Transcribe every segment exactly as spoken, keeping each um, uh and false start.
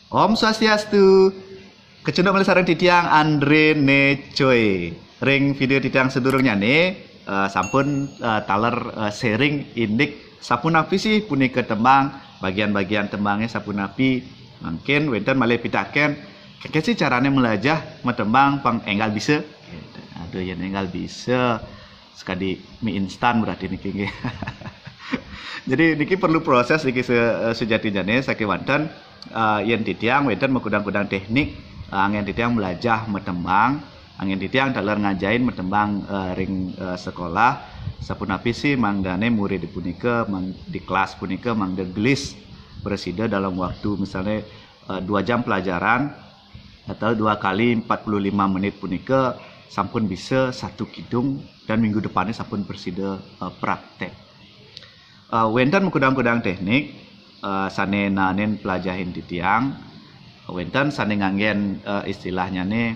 Om Swastiastu. Kecunduk malih sareng titiang Andre Necoy. Ring video titiang sadurungnyane, eh, sampun, eh, taler, eh, sharing indik sapunapi sih punika tembang, bagian-bagian tembangnya sapunapi. Mungkin wenten malih pitaken, kengken sih carane melajah matembang pang enggal bisa. Aduh, yen enggal bisa, sekadi mie instan berarti niki nggih. Jadi niki perlu proses niki se-, eh, sujatinyane sakewanten, eh, yen titiang wenten makudang-kudang teknik, eh, anggen titiang melajah matembang, anggen titiang taler ngajahin matembang, eh, ring, eh, sekolah, sapunapi sih mangdane murid punika, mang-, di kelas punika mangda gelis prasida dalam waktu misalnya, eh, dua jam pelajaran atau dua kali empat puluh lima menit punika sampun bisa satu kidung dan minggu depannya sampun prasida, eh, praktek. Eh, wenten makudang-kudang teknik, eh, sane naenin pelajahin titiang, wenten sane nganggen, eh, istilahnyane,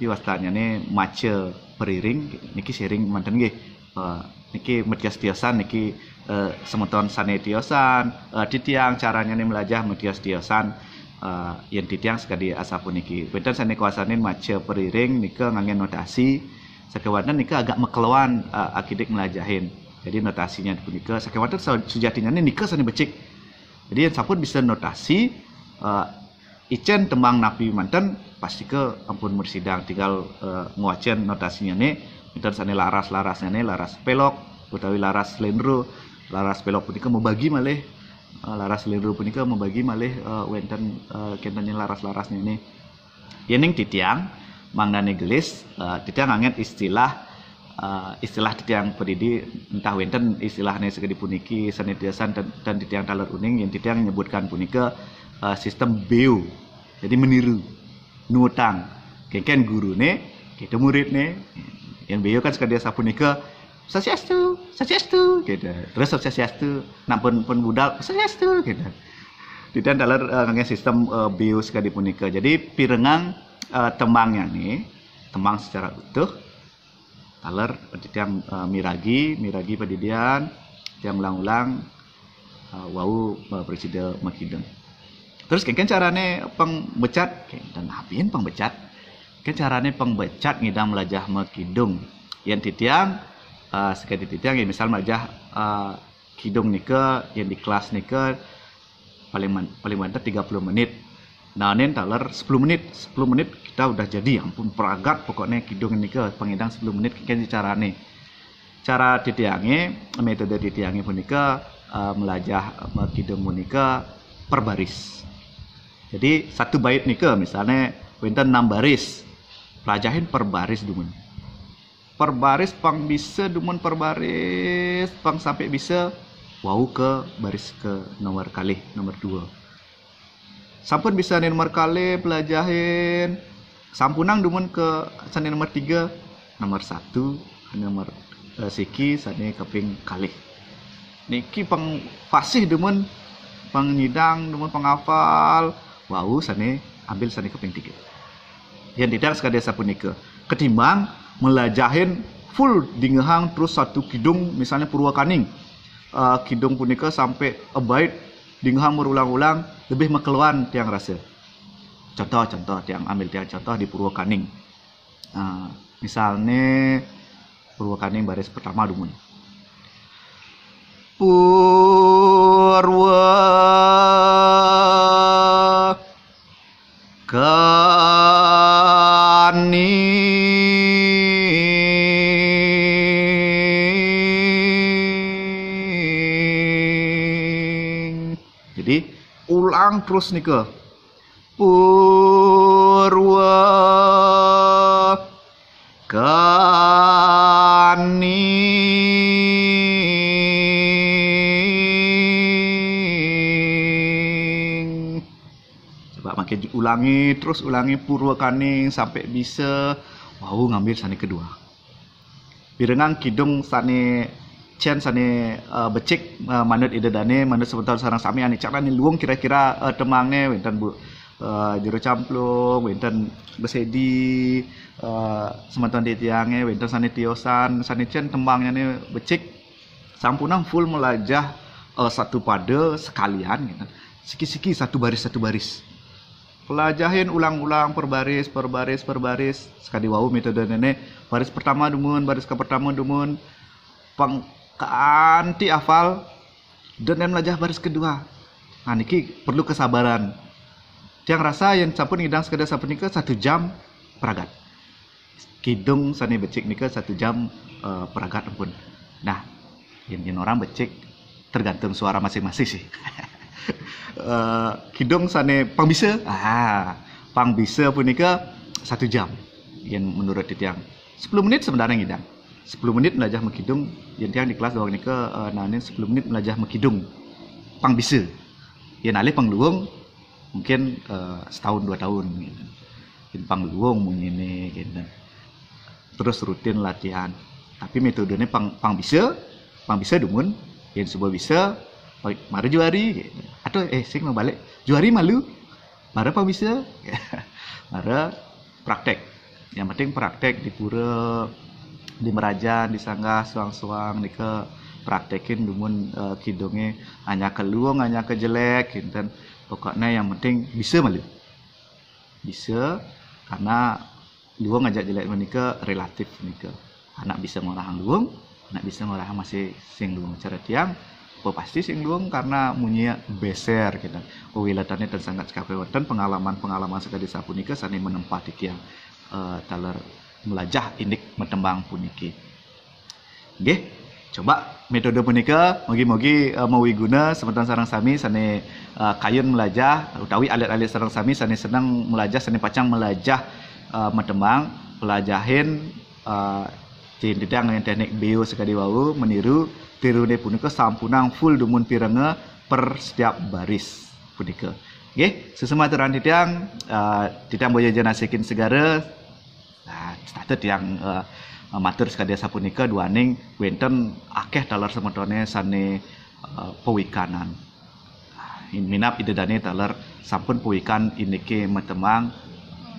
piwastanyane maca periring, niki sharing manten nggih. Eh, niki matios-tiosan niki, eh, semeton sane tiosan, eh, titiang caranyane melajah matios-tiosan, eh, yen titiang sekadi asapuniki. Wenten sane kawastanin maca periring nika nganggen notasi, sakewanten nika agak makeloan, eh, akidik melajahin. Jadi notasinya punika sakewanten sa-, sujatinyane nika sane becik. Jadi yen sampun bisa notasi, eh, icen tembang napi manten, pastika ampun mrasidang, tinggal, eh, ngwacen notasinyane, wenten sane laras-larasnyane, laras pelok utawi laras slendro, laras pelok punika mabagi malih, eh, laras slendro punika mabagi malih, eh, wenten, eh, kenten laras-larasnyane. Yening titiang mangdane gelis, eh, titiang nganggen istilah, eh, istilah titiang padidi, entah wenten istilahne sakadi puniki sane tiosan ten, ten titiang taler uning, yen titiang nyebutkan punika, eh, sistem beo. Jadi meniru, nuutang. Kengken gurune, kita muridne. Yen beo kan sakadi asapunika, "Swastiastu, swastiastu," gitu. Terus swastiastu, nampun pun budal, "Swastiastu," gitu. Titiang taler, eh, nganggen sistem, eh, beo sakadi punika. Jadi pirengang, eh, tembangnyane, tembang secara utuh, taler titiang, eh, miragi, miragi padidian, titiang ulang-ulang, eh, wau, eh, prasida makidung. Terus kengken carane pang becat, kengken apin pang becat. Kengken carane pang becat ngidang melajah makidung. Yen titiang, eh, sakadi titiang, yen misal melajah, eh, kidung nika, yen di kelas nika, paling man-, paling banter tiga puluh menit. Nah, nen taler sepuluh menit, sepuluh menit kita udah jadi, ampun pragat pokoknya kidung nika pang ngidang sepuluh menit kengken carane. Cara titiange, metode titiange punika, eh, melajah, eh, kidung punika per baris. Jadi satu bait nika misalnya wenten enam baris. Pelajahin per baris dumun. Per baris pang bisa dumun per baris, pang sampai bisa wau ke baris ke nomor kalih, nomor dua. Sampun bisa ane nomor kalih pelajahin, sampunang dumun ke sane nomor tiga, nomor satu, nomor, eh, siki, sane kaping kalih. Niki pang fasih dumun, pang nyidang dumun, pang hafal, wau sane ambil sane kaping tiga. Yen titiang sakadi asapunika. Ketimbang melajahin full dingehang terus satu kidung, misalnya Purwakaning. Eh, kidung punika sampai a bait dingehang berulang-ulang, lebih makeloan tiang rasa. Contoh, contoh, tiang ambil tiang contoh di Purwakaning. Eh, misalnya Purwakaning baris pertama dumun. Purwa Kaning. Jadi ulang terus nika. Purwa Kaning. Coba makin ulangi, terus ulangi Purwakaning sampai bisa wau ngambil sane kedua. Pirengang kidung sane cen sane, eh, becik, eh, manut ida dane, manut semeton sareng sami ane carane luung kira-kira, eh, temangne wenten bu, eh, jero camplung, wenten besedi, eh, semeton titiange, wenten sane tiosan, sane cen tembangnyane becik. Sampunang full melajah, eh, satu pada sekalian gitu. Siki-siki satu baris satu baris. Pelajahin ulang-ulang per baris, per baris, per baris. Sekadi wau metode nenek. Baris pertama dumun, baris ke pertama dumun. Pang kanti hafal, dan melajah baris kedua. Nah, niki perlu kesabaran. Tiang rasa yang sampun ngidang sekadar sampun nika satu jam peragat. Kidung sane becik nika satu jam uh, peragat ampun. Nah, yang, yang orang becik tergantung suara masing-masing sih. Uh, kidung sane pang bisa, ah, pang bisa punika satu jam. Yang menurut tiang, sepuluh menit sebenarnya ngidang. Sepuluh menit melajah mekidung, yang tiang di kelas doang nika uh, nanin sepuluh menit melajah mekidung. Pang bisa. Yang alih pang luung mungkin uh, setahun dua tahun gitu. Yang pang luung mungkin gitu. Terus rutin latihan. Tapi metodenya pang, pang bisa, pang bisa dumun, yang suba bisa, mari juari gitu. Atau eh sing mau balik, juari malu, mara pang bisa, mara praktek. Yang penting praktek di pura, di merajan, di sanggah, suang-suang nika praktekin dumun uh, kidunge, hanya ke luung, hanya ke jelek kinten. Pokoknya yang penting bisa malu. Bisa, karena luung aja jelek menika relatif nika. Anak bisa ngorahang luung, anak bisa ngorahang masih sing luung cara tiang, apa pasti sing luung karena munyi beser gitu. Wilatane dan sangat sekali wonten pengalaman-pengalaman sekadi sapunika sane menempati tiang uh, taler melajah indik metembang puniki. Nggih, coba metode punika mugi-mugi uh, mawiguna semeton sareng sami sane uh, kayun melajah utawi alit-alit sareng sami sane seneng melajah sane pacang melajah uh, metembang pelajahin uh, titiang teknik bio sekadi wau meniru tirune punika sampunang full dumun pirenga per setiap baris punika. Nggih, sesama aturan titiang uh, titiang boya jenasikin segara Nah, setata tiang uh, matur sekadi sapunika duaning wenten akeh taler semetone sane uh, pawikanan. Minab ida dane taler sampun pawikan indike metemang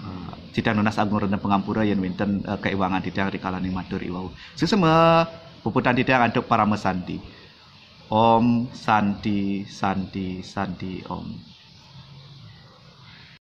uh, titiang nunas agung rena pangampura yen wenten uh, kaiwangan titiang rikalaning matur iwau. Sesama puputan titiang antuk parama santi. Om Santi Santi Santi Om.